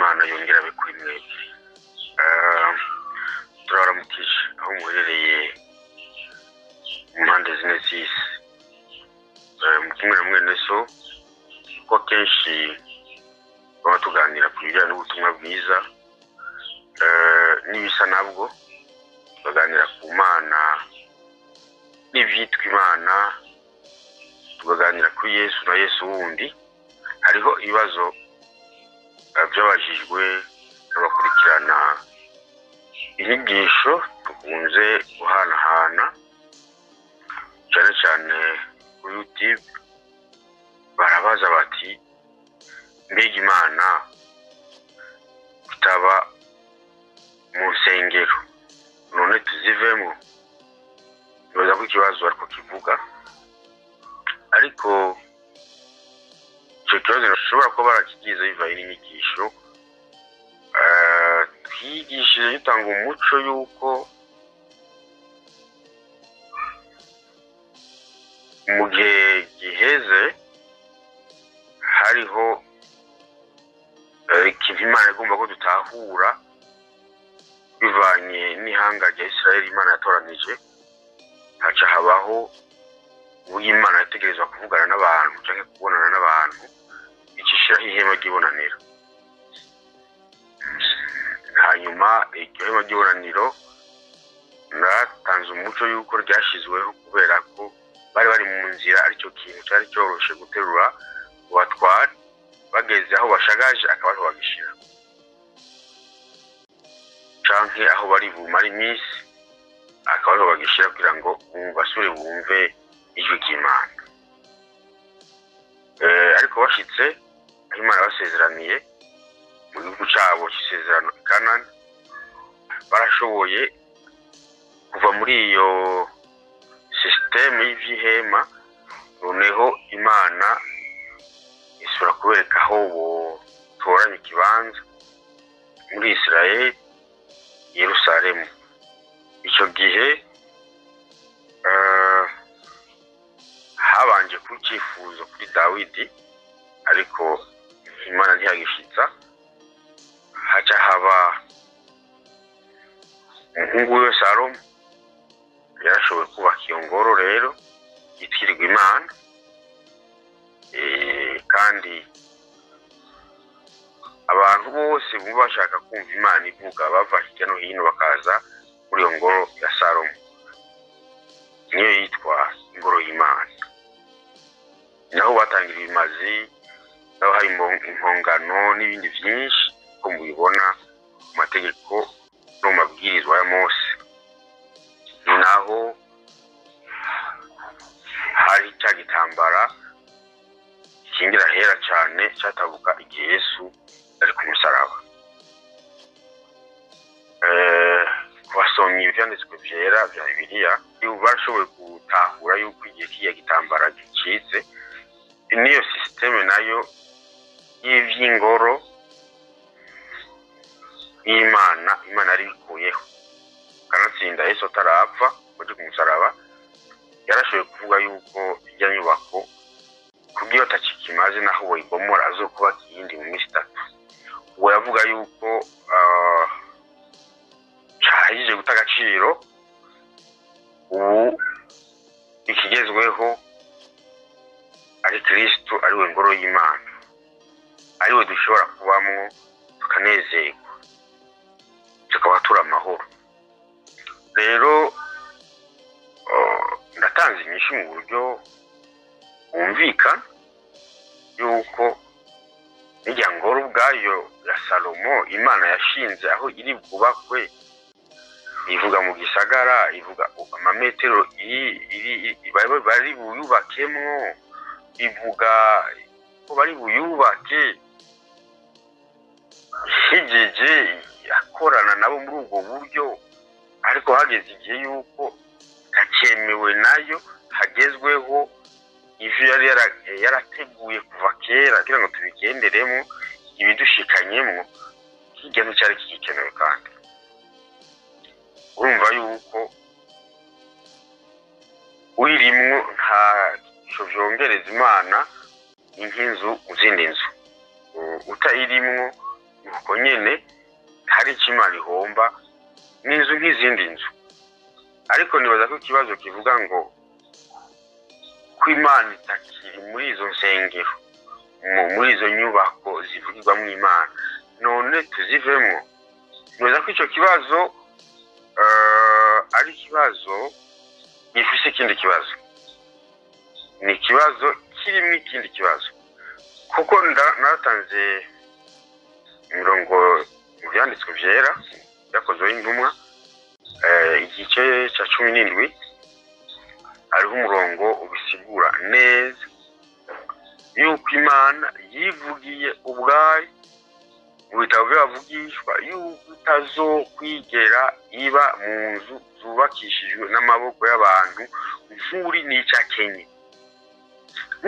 y'Imana yongera abe kuri mwebwe. Turabaramukije aho muherereye mu mpande zine z'isi. Kumwe na mwene so, kuko akenshi baba tuganira ku bijyanye n'ubutumwa bwiza n'ibisa nabwo, tukaganira ku Mana n'ibyitwa Imana, tukaganira kuri Yesu na Yesu wundi. Hariho ibibazo byabajijwe n'abakurikirana inyigisho dukunze guhanahana cyane cyane kuri YouTube. Barabaza bati: "Mbega Imana itaba mu nsengero, none tuzivemo?" Nibaza ko ikibazo ariko kivuga, ariko icyo kibazo bashobora kuba barakigize bivanye n'inyigisho twigishije, dutanga umuco y'uko mu gihe giheze hariho ikintu Imana igomba ko dutahura bivanye n'ihanga rya Israel Imana yatoranije. Haca habaho uburyo Imana yategerezwa kuvugana n'abantu cyangwa kubonana n'abantu, icishiraho ihema ry'ibonaniro. Hanyuma iryo hema ry'ibonaniro natanze umuco y'uko ryashyizweho kubera ko bari bari mu nzira, aricyo kintu cyari cyoroshe guterura ngo batware, bageze aho bashagaje akaba ariho bagishira, canke aho bari bumare iminsi akaba ariho bagishira, kugira ngo basubire bumve ijwi ry'Imana. Ariko bashitse aho Imana yabasezeraniye mu gihugu cabo c'isezerano i Kanani, barashoboye kuva muri iyo sisiteme y'ivy'ihema. Noneho Imana isubira kubereka aho botoranya ikibanza muri Israel, Yerusalemu. Ico gihe habanje kuba icifuzo kuri Dawidi, ariko Imana ntiyagishitsa. Haca haba umuhungu wiwe Salomo, yarashoboye kubaka iyo ngoro rero yitirirwa Imana. Kandi abantu bose bumva bashaka kumva Imana ivuga bava hirya no hino bakaza muri iyo ngoro ya Salomo, niyo yitwa ingoro y'Imana. Naho batangira ibimazi, naho hari impongano n'ibindi byinshi, ko mubibona mu mategeko no mu mabwirizwa ya Mose. Ni naho hari cya gitambara gikingira hera cyane cyatabuka igihe Yesu ari ku musaraba. Ku basomyi ivyanditswe vyera vya Bibiliya barashoboye gutahura yuko igihe kiriya gitambara gicitse, n'iyo sisiteme nayo y'ivy'ingoro y'Imana, Imana yari ibikuyeho. Kanatsinda Yesu atarapfa uje ku musaraba, yarashoboye kuvuga yuko ijya nyubako kubw'iyo atakikimaze, naho boyibomora azokubaka iyindi mu minsi 3. Ubwo yavuga yuko cahagije guta agaciro, ubu ikigezweho ari Kristo, ariwe ngoro y'Imana, ariwe dushobora kubamwo tukanezerwa, tukaba turi amahoro. Rero ndatanze inyishu mu buryo bwumvikana yuko n'irya ngoro ubwayo ya Salomo Imana yashinze aho iri bwubakwe, ivuga mu gisagara, ivuga amametero bari buyubakemwo, ivuga ko bari buyubake hijeje akorana nabo muri ubwo buryo. Ariko hageze igihe yuko hakemewe nayo, hagezweho ivyo yari yarateguye kuva kera kugira ngo tubigenderemo, ibidushikanyemwo kirya nticari kigikenewe. Kandi urumva yuko uyirimwo ntaco vyongereza Imana, ni nk'inzu mu zindi nzu. Utayirimwo Nuko nyene hari icyo Imana ihomba, n'inzu nk'izindi nzu. Ariko nibaza ko ikibazo kivuga ngo ko Imana itakiri muri izo nsengero, muri izo nyubako zivugirwamo Imana, none tuzivemo? Nibaza ko icyo kibazo ari ikibazo gifise ikindi kibazo, ni ikibazo kirimo ikindi kibazo, kuko naratanze imirongo mu byanditswe byera byakozweho intumwa, igice cya 17, hariho umurongo ubisigura neza yuko Imana yivugiye ubwayo mu bitabo by'abavugishwa yuko itazokwigera iba mu nzu zubakishijwe n'amaboko y'abantu nk'uri n'icyakenye.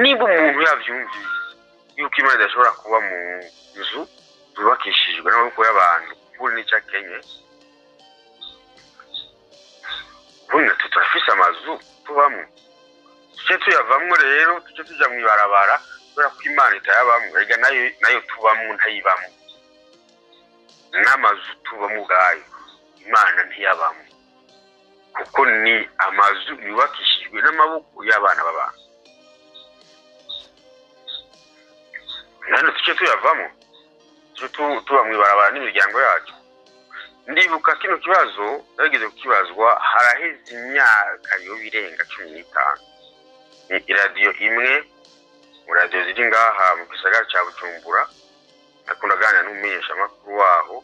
Niba umuntu yabyumvise yuko Imana idashobora kuba mu nzu zubakishijwe n'amaboko y'abantu nk'uri n'icyakenye, ubundi natwe turafise amazu tubamwo, tuce tuyavamwo rero, tuce tuja mw'ibarabara kubera ko Imana itayabamwo. Erega nayo tubamwo ntayibamwo, n'amazu tubamwo ubwayo Imana ntiyabamwo, kuko ni amazu yubakishijwe n'amaboko y'abana b'abantu. None tuce tuyavamwo, tuce tuba mw'ibarabara n'imiryango yacu. Ndibuka kino kibazo nageze kukibazwa haraheze imyaka yoba irenga 15. Ni iradiyo imwe mu radiyo ziri ngaha mu gisagara ca Bujumbura, nakunda aganira n'umumenyeshamakuru waho,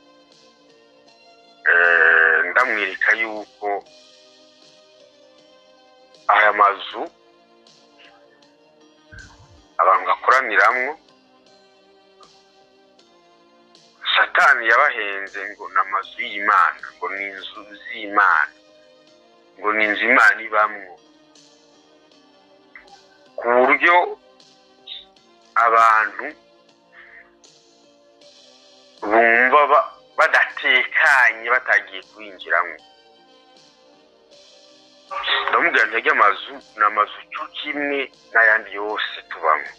ndamwereka yuko aya mazu abantu bakoraniramwo Satani yabahenze ngo ni amazu y'Imana, ngo ni inzu z'Imana, ngo ni inzu Imana ibamwo, ku buryo abantu bumva badatekanye batagiye kwinjiramwo. Ndamubwira ntege amazu ni amazu cyo kimwe n'ayandi yose tubamwo.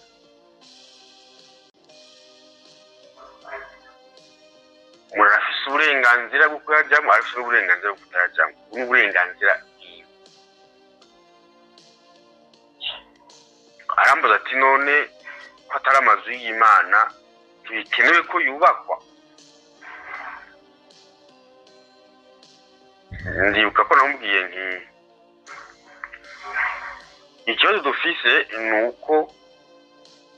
Umuntu afise uburenganzira bwo kuyajamwo, arafise n'uburenganzira bwo kutayajamwo, n'uburenganzira bwiwe. Arambaza ati none ko atari amazu y'Imana ntibikenewe ko yubakwa? Ndibuka ko namubwiye nti ikibazo dufise ni uko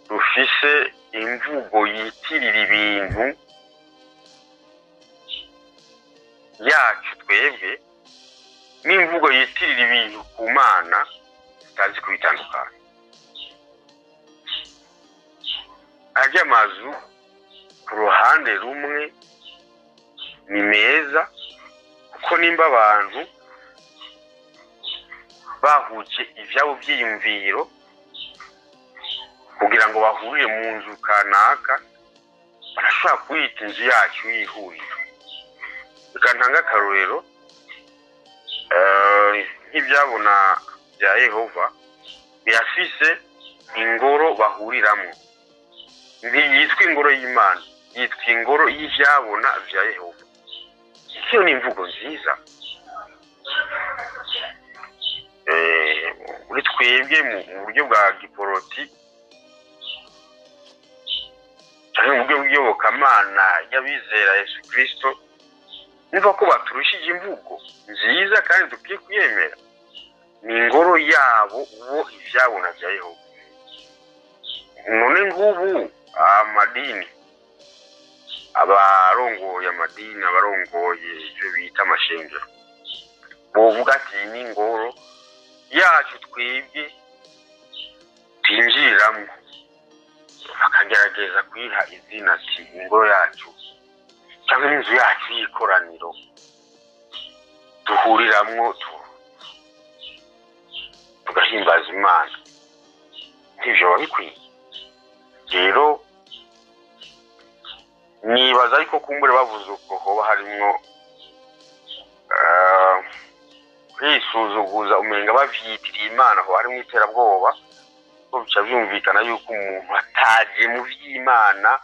dufise imvugo yitirira ibintu yacu twebwe n'imvugo yitirira ibintu ku Mana tutazi kubitandukanya. Arya amazu ku ruhande rumwe ni meza, kuko nimba abantu bahuje ivyabo vyiyumviro kugira ngo bahurire mu nzu kanaka, barashobora kuyita inzu yacu y'ihuriro. Reka ntange akarorero, nk'ivyabona bya Yehova birafise ingoro bahuriramwo, ntiyitwa ingoro y'Imana, yitwa ingoro y'ivyabona vya Yehova. Iyo ni imvugo nziza. Muri twebwe mu buryo bwa giporoti canke mu buryo bw'iyobokamana y'abizera Yesu Kristo, niva ko baturushije imvugo nziza kandi dukwiye kuyemera. Ni ingoro yabo bo ivyabona vya Yehova. None ngubu amadini, abarongoye amadini, abarongoye ivyo bita amashengero, bovuga ati ni ingoro yacu twebwe twinjiriramwo, bakagerageza kuyiha izina ati ingoro yacu cyangwa inzu yacu y'ikoraniro duhuriramwo tugahimbaza Imana. Ivyo biba bikwiye. Rero nibaza ariko kumbure bavuze uko hoba harimwo kwisuzuguza, umenga bavyitiriye Imana, ho harimwo iterabwoba, ko bica vyumvikana yuko umuntu ataje mu vy'Imana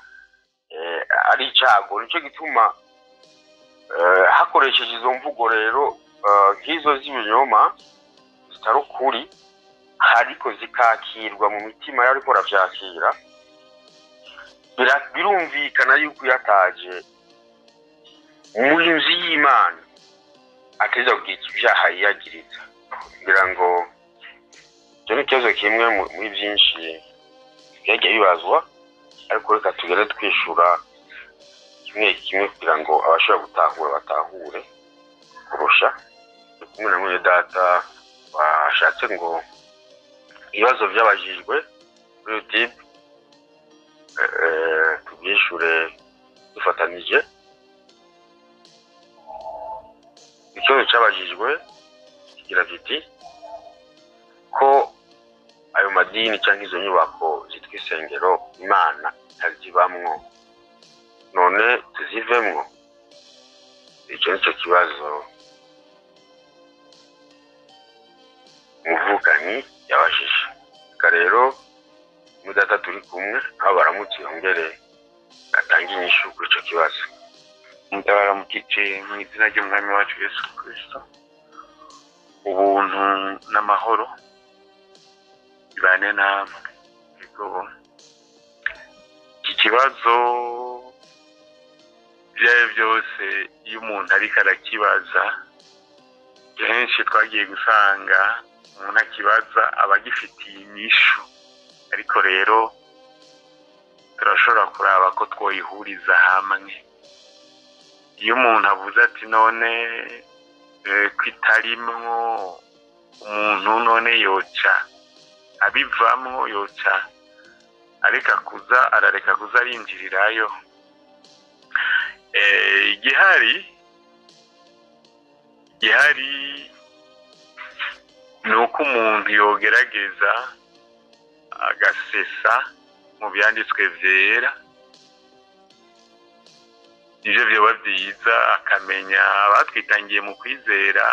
Ari icyago. Nicyo gituma hakoresheje izo mvugo rero nk'izo z'ibinyoma zitari ukuri, ariko zikakirwa mu mitima y'ariko aravyakira, birumvikana yuko iyo ataje mu nzu y'Imana ateza kugira ibyaha yiyagiriza. Kugira ngo icyo ni ikibazo kimwe muri byinshi byagiye bibazwa, ariko reka tugere twishura kimwe kimwe kugira ngo abashobora gutahura batahure kurusha. Ndi kumwe na mwene data bashatse ngo ibibazo byabajijwe kuri YouTube tubyishure dufatanije. Ikibazo cyabajijwe kigira kiti: ko ayo madini cyangwa izo nyubako zitwa isengero Imana itazibamwo, none tuzivemwo? Icyo nicyo kibazo umuvukanyi yabajije. Reka rero mudata turi kumwe aho baramutse yongere atange inyishu kuri icyo kibazo. Ndabaramukije mu izina ry'Umwami wacu Yesu Kristo. Ubuntu n'amahoro bibane namwe. Ego, iki kibazo ibyo ari byo byose, iyo umuntu ariko arakibaza, kenshi twagiye gusanga umuntu akibaza aba agifitiye inyishu, ariko rero turashobora kuraba ko twoyihuriza hamwe. Iyo umuntu avuze ati: "None ko itarimwo umuntu, none yoca abivamwo, yoca areka kuza, arareka kuza arinjirirayo?" Igihari ni uko umuntu yogerageza agasesa mu byanditswe vyera, nivyo vyoba vyiza, akamenya abatwitangiye mu kwizera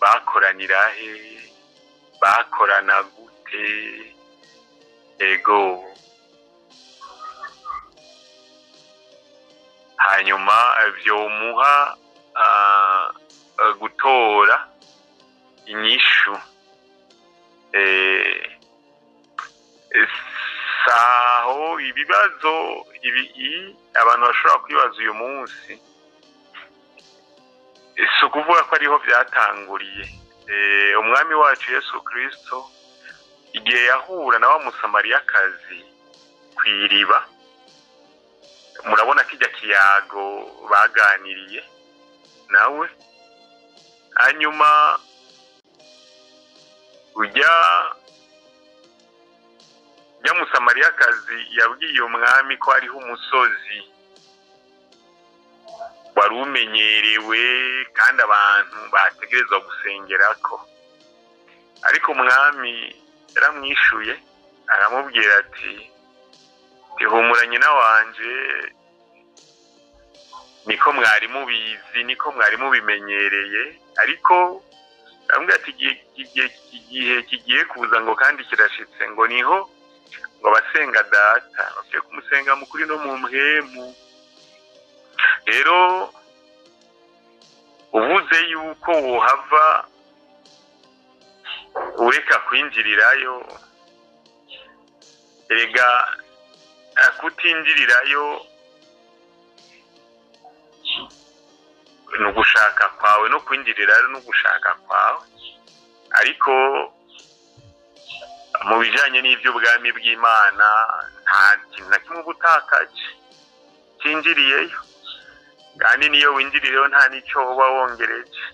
bakoranira he, bakorana gute. Ego, hanyuma vyomuha gutora inyishu. Saho ibibazo ibi abantu bashobora kwibaza uyu munsi, si ukuvuga ko ariho byatanguriye. Umwami wacu Yesu Kristo, igihe yahura na wa Musamariyakazi ku iriba, murabona kijya kiyago baganiriye nawe. Hanyuma ujya Musamariyakazi yabwiye umwami ko hariho umusozi wari umenyerewe kandi abantu bategerezwa gusengerako, ariko umwami yaramwishuye aramubwira ati: "Ihumura nyina wanje, niko mwari mubizi, niko mwari mubimenyereye." Ariko aramubwira ati: "Igihe kigiye kuza," ngo kandi kirashitse, ngo niho ngo abasenga Data bakwiye kumusenga mu kuri no mu mpwemu. Rero uvuze yuko wohava ureka kwinjirirayo, erega kutinjirirayo ni ugushaka kwawe, no kwinjirirayo ni ugushaka kwawe, ariko mu bijanye n'ivy'ubwami bw'Imana nta kintu na kimwe uba utakaje cinjiriyeyo, kandi niyo winjiriyeyo nta n'ico uba wongereje.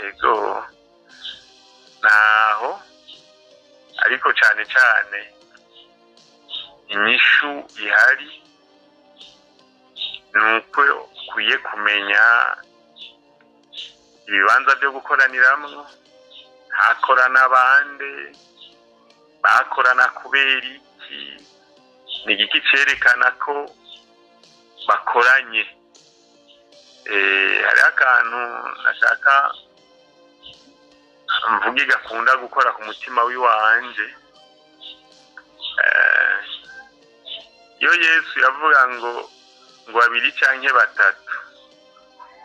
Ego, naho ariko cane cane inyishu ihari ni uko ukwiye kumenya ibibanza byo gukoraniramwo, hakorana bande, bakorana kubera iki, ni igiki cerekana ko bakoranye. Hariho akantu nashaka mvuge gakunda gukora ku mutima w'iwanje. Iyo Yesu yavuga ngo babiri canke batatu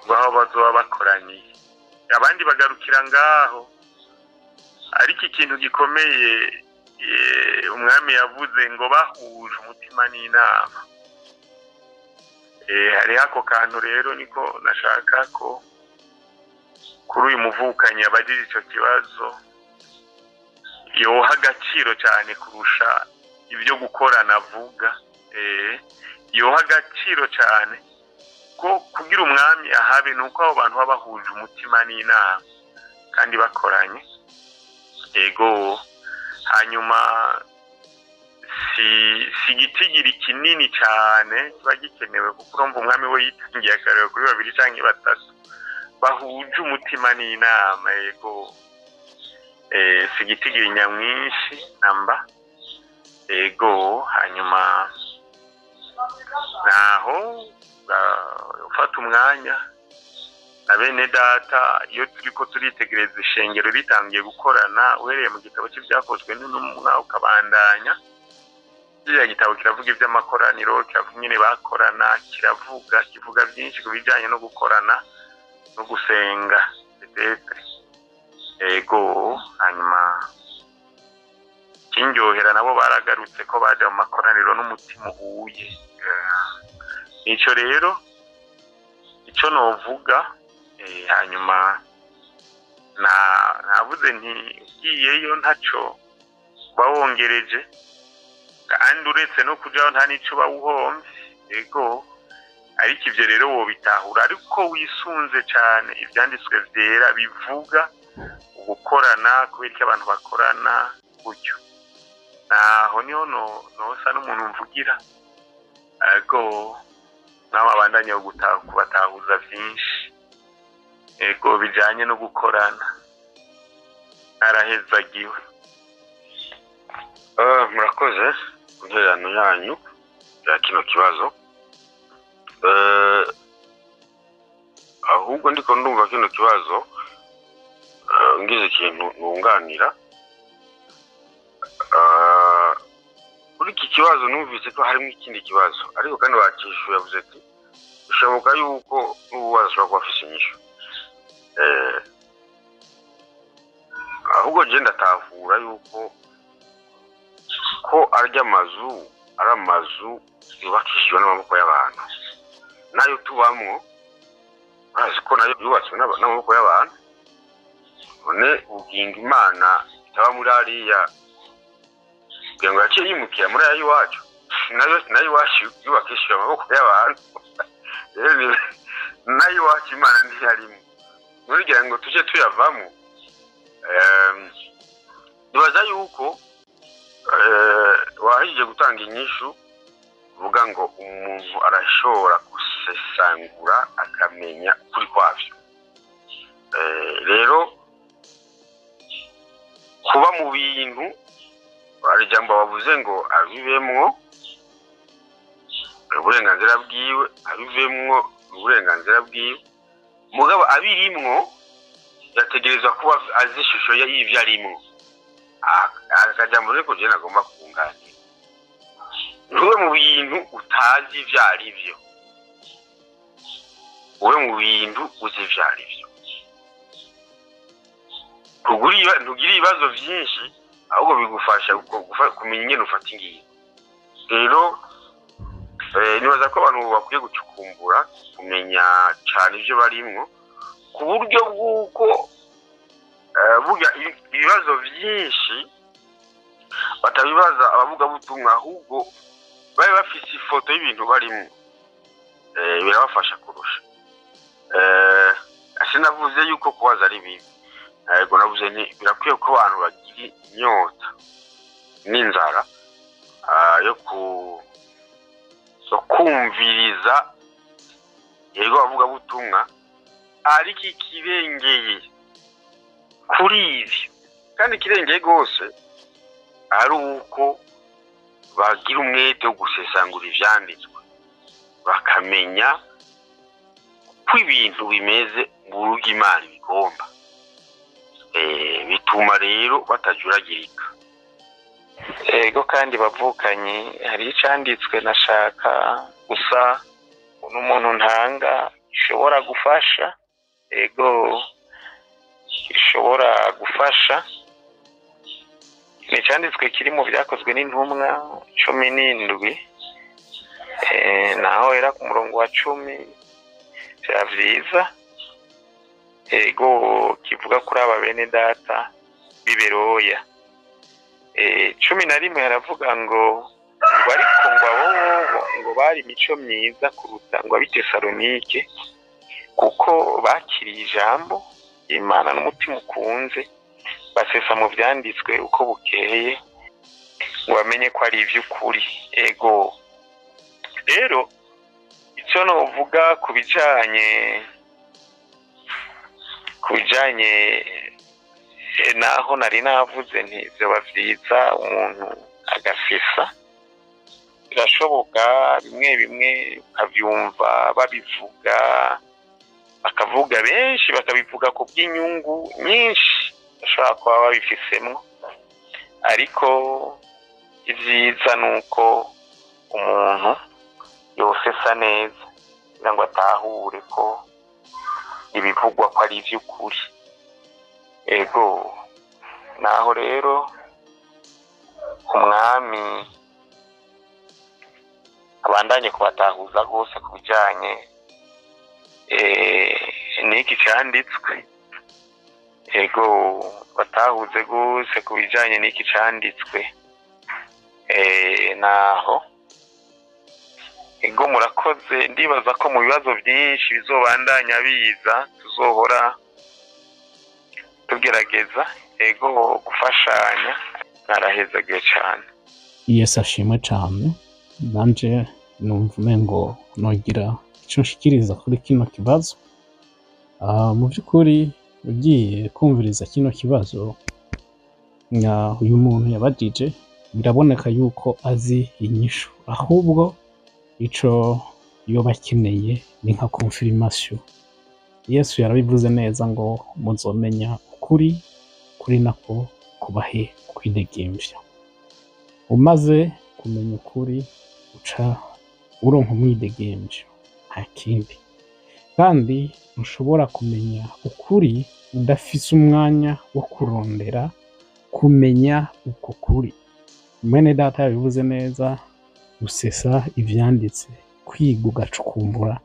ngo aho bazoba bakoraniye, abandi bagarukira ngaho. Ariko ikintu gikomeye umwami yavuze ngo bahuje umutima n'inama. Hariho ako kantu rero niko nashaka ko kuri uyu muvukanyi abajije ico kibazo yoha agaciro cyane kurusha ibyo gukorana avuga. Yoha agaciro cyane ko kugira umwami ahabe ni uko abo bantu baba bahuje umutima n'inama kandi bakoranye. Ego, hanyuma si igitigiri kinini cyane kiba gikenewe, kuko urumva umwami we yitangiye akareba kuri babiri cyangwa batatu bahuje umutima n'inama. Ego, si igitigiri nyamwinshi namba. Ego, hanyuma naho ufata umwanya na bene data, iyo turiko turitegereza ishengero ritangiye gukorana, uhereye mu gitabo cy'ibyakozwe n'intumwa ukabandanya, kiriya gitabo kiravuga iby'amakoraniro, kiravuga nyine bakorana, kiravuga kivuga byinshi ku bijyanye no gukorana no gusenga etetre. Ego, hanyuma kindyohera nabo baragarutse ko baje mu makoraniro n'umutima uhuye. Nico rero ico novuga. Hanyuma navuze nti ugiyeyo ntaco bawongereje, kandi uretse no kujaho nta nico bawuhomvye. Ego, ariko ivyo rero wobitahura ariko wisunze cane ivyanditswe vyera bivuga ugukorana, kubera ko abantu bakorana gutyo. Naho niho nosa n'umuntu mvugira. Ego, nawe abandanya kubatahuza vyinshi, ego, bijanye no gukorana. Narahezagiwe. Murakoze ku ntererano yanyu ya kino kibazo. Ahubwo ndiko ndumva kino kibazo, ngize ikintu nunganira. Kuri iki kibazo numvise ko harimo ikindi kibazo, ariko kandi bakishuye yavuze ati bishoboka yuko n'ububazo ashobora kuba afise inyishu. Ahubwo je ndatahura yuko ko arya amazu ari amazu yubakishijwe n'amaboko y'abantu, nayo tubamwo urazi ko nayo yubatswe n'amaboko y'abantu. None ubugingo Imana itaba muri ariya kugira ngo yaciye yimukira muri aya iwacu, nayo iwacu yubakishijwe amaboko y'abantu. Rero nayo iwacu Imana ntiyarimo, none ngo tuje tuyavamo. Nibaza yuko wahije gutanga inyishu uvuga ngo umuntu arashobora gusesangura akamenya ukuri kwavyo. Rero kuba mu bintu, hari ijambo bavuze ngo abibemwo uburenganzira bwiwe, abivemwo uburenganzira bwiwe, mugabo abirimwo yategerezwa kuba azi ishusho y'ivyo arimwo. Akajambo rero je nagomba kunganira, ntube mu bintu utazi ivyo arivyo, ube mu bintu uzi ivyo arivyo. Ntugire ibibazo vyinshi, ahubwo bigufasha kumenya ingene ufata ingingo. Rero nibaza ko abantu bakwiye gucukumbura, kumenya cane ivyo barimwo, ku buryo bw'uko burya ibibazo vyinshi batabibaza abavugabutumwa, ahubwo babe bafise ifoto y'ibintu barimwo. Birabafasha kurusha. Sinavuze yuko kubaza ari bibi, yego navuze nti birakwiye ko abantu bagira inyota n'inzara yo kumviriza yego abavugabutumwa, ariko ikirengeye kuri ivyo kandi ikirengeye rwose ari uko bagira umwete wo gusesangura ivyanditswe, bakamenya ko ibintu bimeze mu rugo Imana ibigomba. Bituma rero batajuragirika. Ego kandi bavukanyi, hari icanditswe nashaka gusa n'umuntu ntanga ishobora gufasha. Ego, ishobora gufasha. Ni icanditswe kiri mu Byakozwe n'Intumwa 17, naho era ku murongo wa 10, vya vyiza. Ego, kivuga kuri aba bene data b'iberoya. 11 haravuga ngo ariko ngo abo bobo ngo bari imico myiza kuruta ngo ab'i Tesalonike, kuko bakiriye ijambo Imana n'umutima ukunze, basesa mu vyanditswe uko bukeye ngo bamenye ko ari ivy'ukuri. Ego rero, icyo novuga ku bijanye naho nari navuze nti vyoba vyiza umuntu agasesa, birashoboka bimwe bimwe ukavyumva babivuga, bakavuga benshi, bakabivuga ku bw'inyungu nyinshi bashobora kuba babifisemwo, ariko ibyiza ni uko umuntu yosesa neza kugira ngo atahure ko ibivugwa ko ari ivy'ukuri. Ego, naho rero umwami abandanye kubatahuza rwose ku bijanye n'iki canditswe. Ego, batahuze rwose ku bijanye n'iki canditswe. Naho ego, murakoze. Ndibaza ko mu bibazo byinshi bizobandanya biza tuzohora tugerageza, ego, gufashanya. Narahezagiye cane. Yesu ashimwe cane. Nanje numva umengo nogira ico nshikiriza kuri kino kibazo. Mu by'ukuri ugiye kumviriza kino kibazo uyu muntu yabajije, biraboneka yuko azi inyishu, ahubwo ico yoba akeneye ni nka confirmation. Yesu yarabivuze neza ngo muzomenya ukuri, kuri nako kubahe kwidegemvya. Umaze kumenya ukuri uca uronka umwidegemvyo, nta kindi. Kandi ntushobora kumenya ukuri udafise umwanya wo kurondera kumenya uko kuri. Mwene data yabivuze neza, gusesa ivyanditse, kwiga ugacukumbura,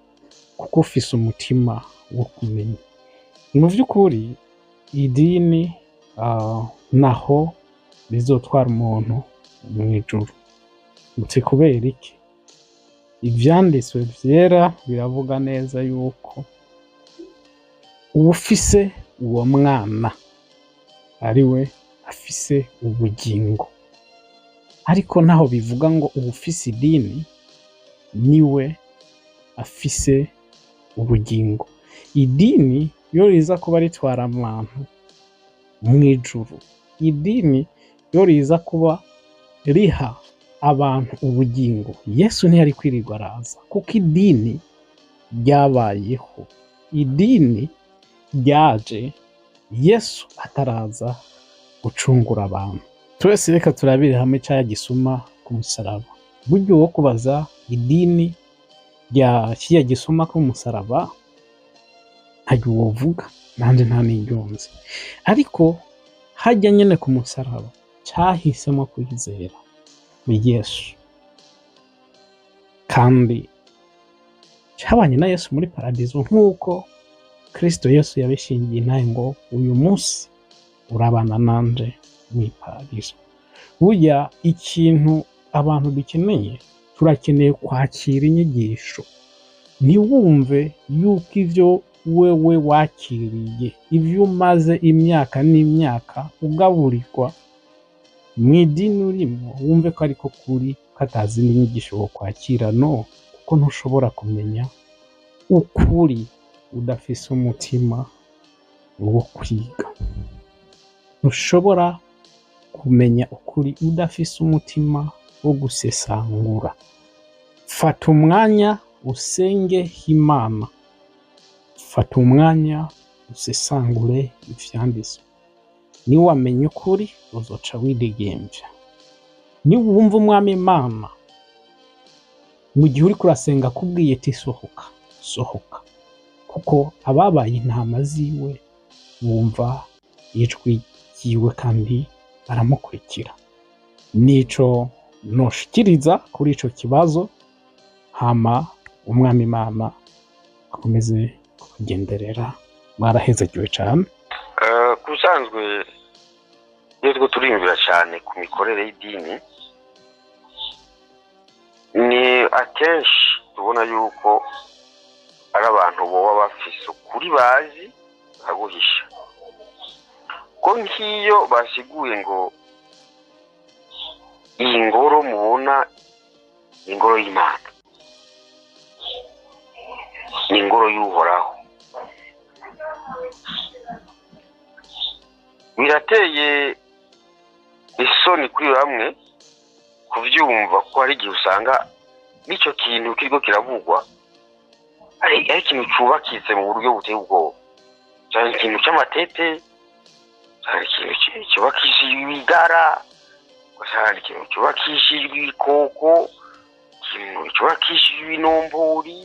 kuko ufise umutima wo kumenya. Mu vy'ukuri idini naho rizotwara umuntu mw'ijuru. Uti kubera iki? Ivyanditswe vyera biravuga neza yuko uwufise uwo mwana ari we afise ubugingo, ariko ntaho bivuga ngo uwufise idini niwe afise ubugingo. Idini iyo riza kuba ritwara abantu mw'ijuru, idini iyo riza kuba riha abantu ubugingo, Yesu ntiyari kwirirwa araza, kuko idini ryabayeho, idini ryaje Yesu ataraza gucungura abantu. Twese reka turabire hamwe ca gisuma ku musaraba. Burya uwo kubaza idini rya kiriya gisuma ku musaraba ntaryo wovuga, nanje nta n'iryo nzi, ariko harya nyene ku musaraba cahisemwo kwizera Yesu, kandi cabanye na Yesu muri paradizo, nk'uko Kristo Yesu yabishingiye intahe ngo uyu munsi urabana nanje mw'iparadizo. Burya ikintu abantu dukeneye, turakeneye kwakira inyigisho. Ntiwumve yuko ivyo wewe wakiriye, ivyo umaze imyaka n'imyaka ugaburirwa mw'idini urimwo, wumve ko ariko kuri, ko atazindi nyigisho wokwakira. No, kuko ntushobora kumenya ukuri udafise umutima wo kwiga. Ntushobora kumenya ukuri udafise umutima wo gusesangura. Fata umwanya usenge Imana, fata umwanya usesangure ivyanditswe, niwamenya ukuri uzoca widegemvya. Niwumva Umwami Imana mu gihe uriko urasenga akubwiye ati sohoka, sohoka, kuko ababaye intama ziwe bumva ijwi ryiwe kandi baramukurikira. Nico noshikiriza kuri ico kibazo, hama Umwami Imana akomeze kubagenderera. Mwarahezagiwe cane. Ku bisanzwe, iyo turiko turiyumvira cyane ku mikorere y'idini, ni akenshi tubona yuko ari abantu boba bafise ukuri bazi bakaguhisha, ko nk'iyo basiguye ngo iyi ngoro mubona ni ingoro y'Imana, ni ingoro y'Uhoraho, birateye isoni kuri bamwe kuvyumva, ko hari igihe usanga n'icyo kintu kiriko kiravugwa ari ikintu cubakitse mu buryo buteye ubwoba, canke ikintu c'amatete, canke ikintu cubakishijwe ibigara, ugasanga ikintu cubakishijwe ibikoko, ikintu cubakishijwe ibinombori,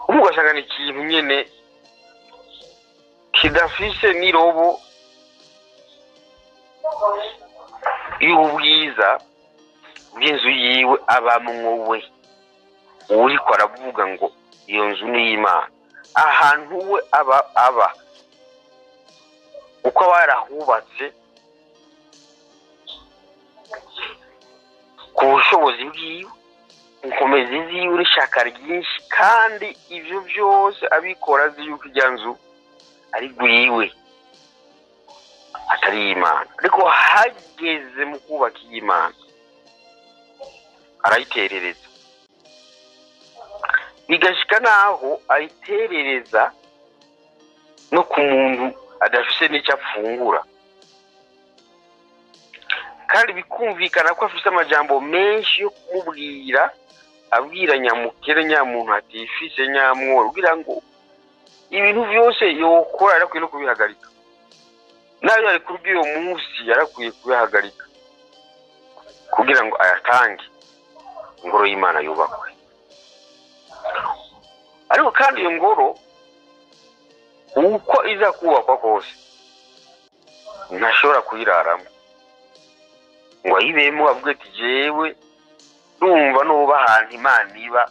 ubu ugasanga ni ikintu nyene kidafise n'irobo y'ubwiza bw'inzu yiwe abamwo we uriko aravuga ngo iyo nzu ni iy'Imana, ahantu we aba uko aba yarahubatse ku bushobozi bwiwe, inkomezi ziwe n'ishaka ryinshi, kandi ivyo vyose abikora azi yuko irya nzu ari rwiwe atari iy'Imana. Ariko hageze mu kubaka iy'Imana arayiterereza, bigashika naho ayiterereza no ku muntu adafise n'icyo afungura, kandi bikumvikana ko afise amajambo menshi yo kumubwira, abwira nyamukere nyamuntu atifise nyamworo, kugira ngo ibintu vyose yokora yarakwiye no kubihagarika, nayo yari kuri uyo munsi yarakwiye kubihagarika kugira ngo ayatange ingoro y'Imana yubakwe. Ariko kandi iyo ngoro uko iza kubakwa kose ntashobora kuyiraramo ngo ayibemo avuge ati jewe numva nuba ahantu Imana iba,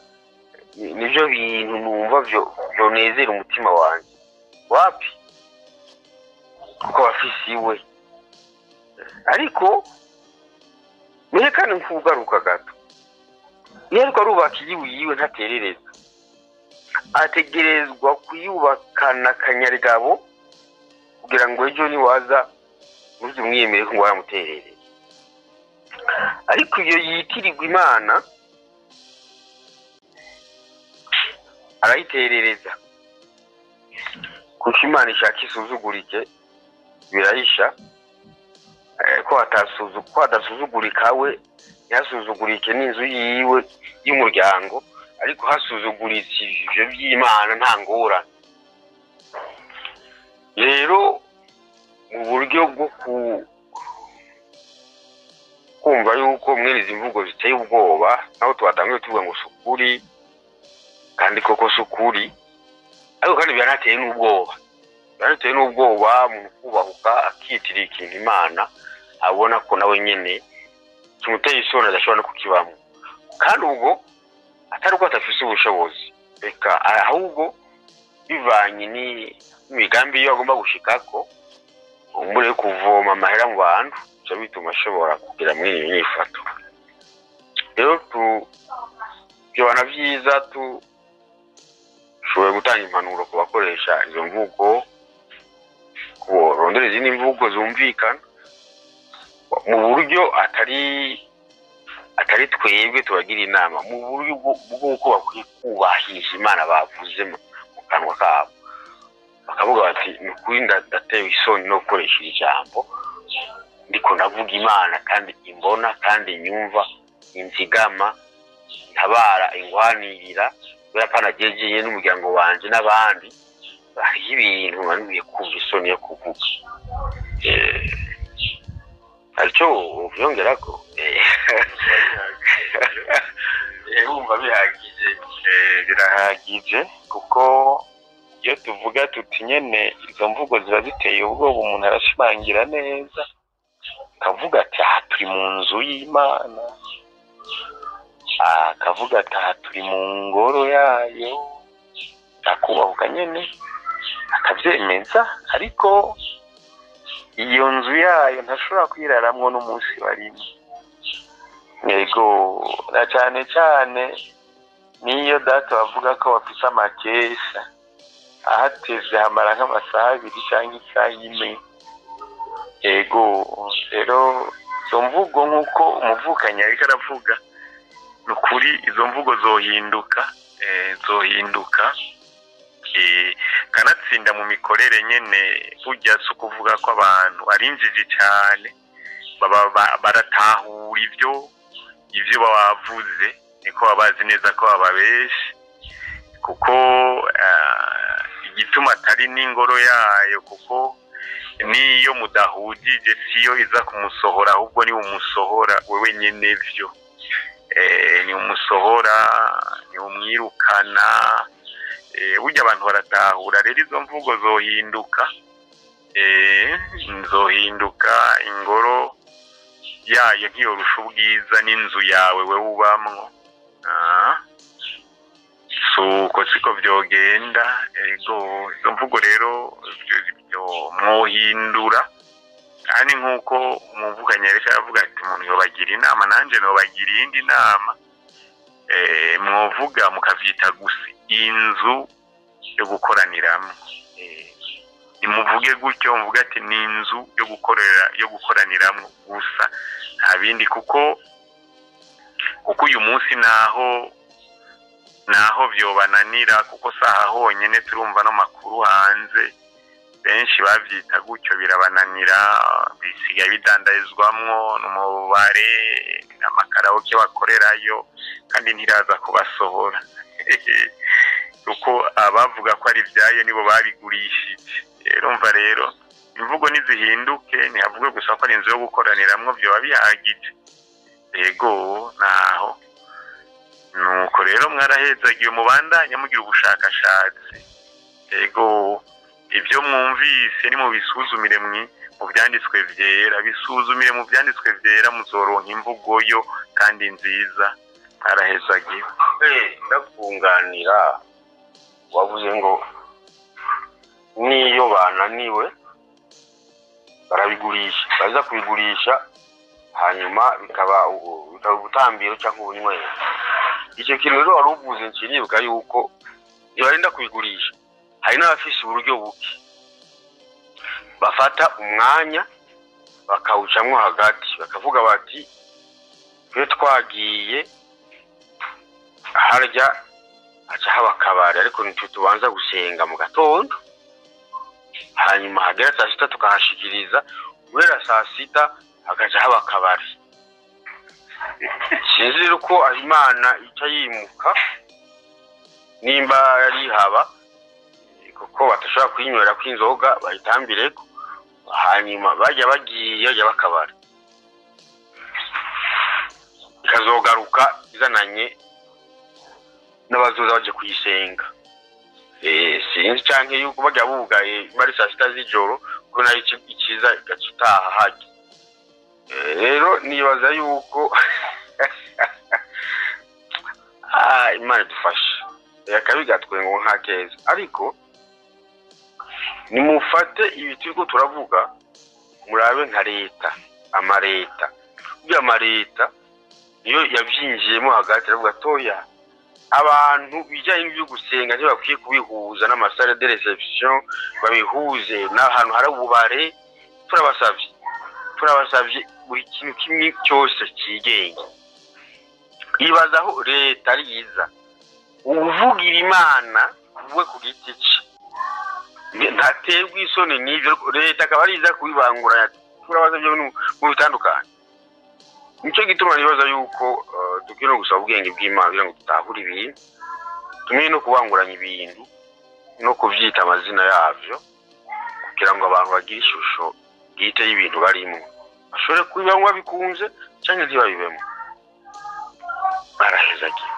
nivyo bintu numva vyonezera umutima wanje. Wapi, kuko abafise iwe. Ariko merekane nkugaruka gato, niyo ariko arubaka iyiwe yiwe ntaterereza, ategerezwa kuyubakana akanyarigabo kugira ngo ejo niwaza ntuzumwiyemere ko ngo waramuterereye. Ariko iyo yitirirwa Imana arayiterereza, kuko Imana ishaka isuzugurike birayisha, ko adasuzugurika we ntihasuzugurike n'inzu yiwe y'umuryango, ariko hasuzuguritse ivyo by'Imana nta ngorane. Rero mu buryo bwo kumva yuko mwene izi mvugo ziteye ubwoba, naho twatanguye tuvuga ngo sukuri, kandi koko sukuri, ariko kandi byanateye n'ubwoba, byanateye n'ubwoba umuntu kubahuka akitirira ikintu Imana abona ko nawe nyene kimuteye isoni adashobora no kukibamo, kandi ubwo atari uko adafise ubushobozi, reka ahubwo bivanye n'imigambi iyo agomba gushikako, umure yo kuvoma amahera mu bantu, bica bituma ashobora kugira mwene iyo nyifato. Rero byobana vyiza tushoboye gutanga impanuro ku bakoresha izo mvugo, kuborondera izindi mvugo zumvikana mu buryo atari twebwe tubagira inama, mu buryo bw'uko bakwiye kubahisha Imana bavuze mu kanwa kabo, bakavuga bati ni ukuri ndatewe isoni no gukoresha iri jambo, ndiko ndavuga Imana kandi imbona kandi inyumva, inzigama, ntabara, ingwanirira, kubera ko anagejeye n'umuryango wanje n'abandi, hariho ibintu nkwiye kumva isoni yo kuvuga. Hari icyo ubyongerako? Wumva bihagije? Birahagije, kuko iyo tuvuga tuti nyene izo mvugo ziba ziteye ubwoba, umuntu arashimangira neza akavuga ati aha turi mu nzu y'Imana, akavuga ati aha turi mu ngoro yayo, akubahuka nyene akavyemeza. Ariko iyo nzu yayo ntashobora kwiraramwo n'umunsi warimwe. Yego, na cane cane niyo data bavuga ko bafise amakesha, ahatevye hamara nk'amasaha 2 canke isaha 1. Yego, rero izo mvugo nk'uko umuvukanyi ariko aravuga, ni ukuri izo mvugo zohinduka, zohinduka, kanatsinda mu mikorere nyene. Burya si ukuvuga ko abantu ari injiji cane, baba baratahura ivyo bavuze, niko baba bazi neza ko bababeshe, kuko igituma atari n'ingoro yayo, kuko niyo mudahujije siyo iza kumusohora, ahubwo ni umusohora wewe nyene vyo, ni umusohora, ni umwirukana. Burya abantu baratahura. Rero izo mvugo zohinduka, zohinduka. Ingoro yayo ntiyorusha ubwiza n'inzu yawe wewe ubamwo. Suko siko vyogenda. Ego, izo mvugo rero mwohindura. Kandi nk'uko umuvukanyi yariko aravuga ati umuntu yobagira inama, nanje nobagira iyindi nama, mwovuga mukavyita gusa inzu yo gukoraniramwo. Nimuvuge gutyo, muvuge ati ni inzu yo gukorera, yo gukoraniramwo gusa, nta bindi. Kuko uyu munsi naho vyobananira, kuko saha honyene turumva no makuru hanze, benshi bavyita gutyo birabananira, bisigaye bidandarizwamwo n'umubare amakaraoke bakorerayo, kandi ntiraza kubasohora, kuko abavuga ko ari ivyayo nibo babigurishije. Rero umva, rero imvugo nizihinduke, ntihavuge gusa ko ari inzu yo gukoraniramwo, vyoba bihagije. Ego, naho nuko rero mwarahezagiye, mubandanya mugira ubushakashatsi. Ego, ibyo mwumvise nimubisuzumire mu vyanditswe vyera, bisuzumire mu vyanditswe vyera, muzoronka imvugo yo kandi nziza. Mwarahezagiwe. Ndakunganira, wavuze ngo niyo bananiwe barabigurisha, baza kubigurisha hanyuma bikaba ubutambiro cyangwa ubunywero. Icyo kintu rero wari uvuze, nkiribuka yuko ntibarinda kubigurisha, hari n'abafise uburyo buke bafata umwanya bakawucamwo hagati, bakavuga bati twe twagiye harya haca haba akabari, ariko nitwe tubanza gusenga mu gatondo, hanyuma hagera saa sita tukahashikiriza, guhera saa sita hagaca haba akabari. Sinzi rero ko Imana ica yimuka nimba yari ihaba, kuko badashobora kuyinywera kw'inzoga bayitambireko, hanyuma bajya bagiye bajya bakabara, ikazogaruka izananye n'abazoza baje kuyisenga. Sinzi canke yuko bajya bugaye bari saa sita z'ijoro, ko nayo ikiza igaca itaha harya. Rero nibaza yuko Imana idufashe, akabi gatwengo nka keza. Ariko nimufate ibi turiko turavuga, murabe nka leta, amareta, burya amareta niyo yavyinjiyemo hagati, aravuga toya abantu bijanye n'ivyo gusenga ntibakwiye kubihuza n'amasale de reception, babihuze n'ahantu hari ububare. Turabasavye, turabasavye, buri kintu kimwe cyose cyigenga. Ibaza aho leta ari yiza uvugira Imana we ku giti cye ntaterwa isoni n'ibyo, leta akaba ariza kubibanguranya. Turabaza ibyo mu bitandukanye. Nicyo gituma nibaza yuko dukwiye no gusaba ubwenge bw'Imana kugira ngo dutahure ibintu, tumenye no kubanguranya ibintu no kuvyita amazina yavyo, kugira ngo abantu bagire ishusho bwite y'ibintu barimo. Bashobore kubibamo babikunze cyangwa ntibabibemo, barahezagiwe.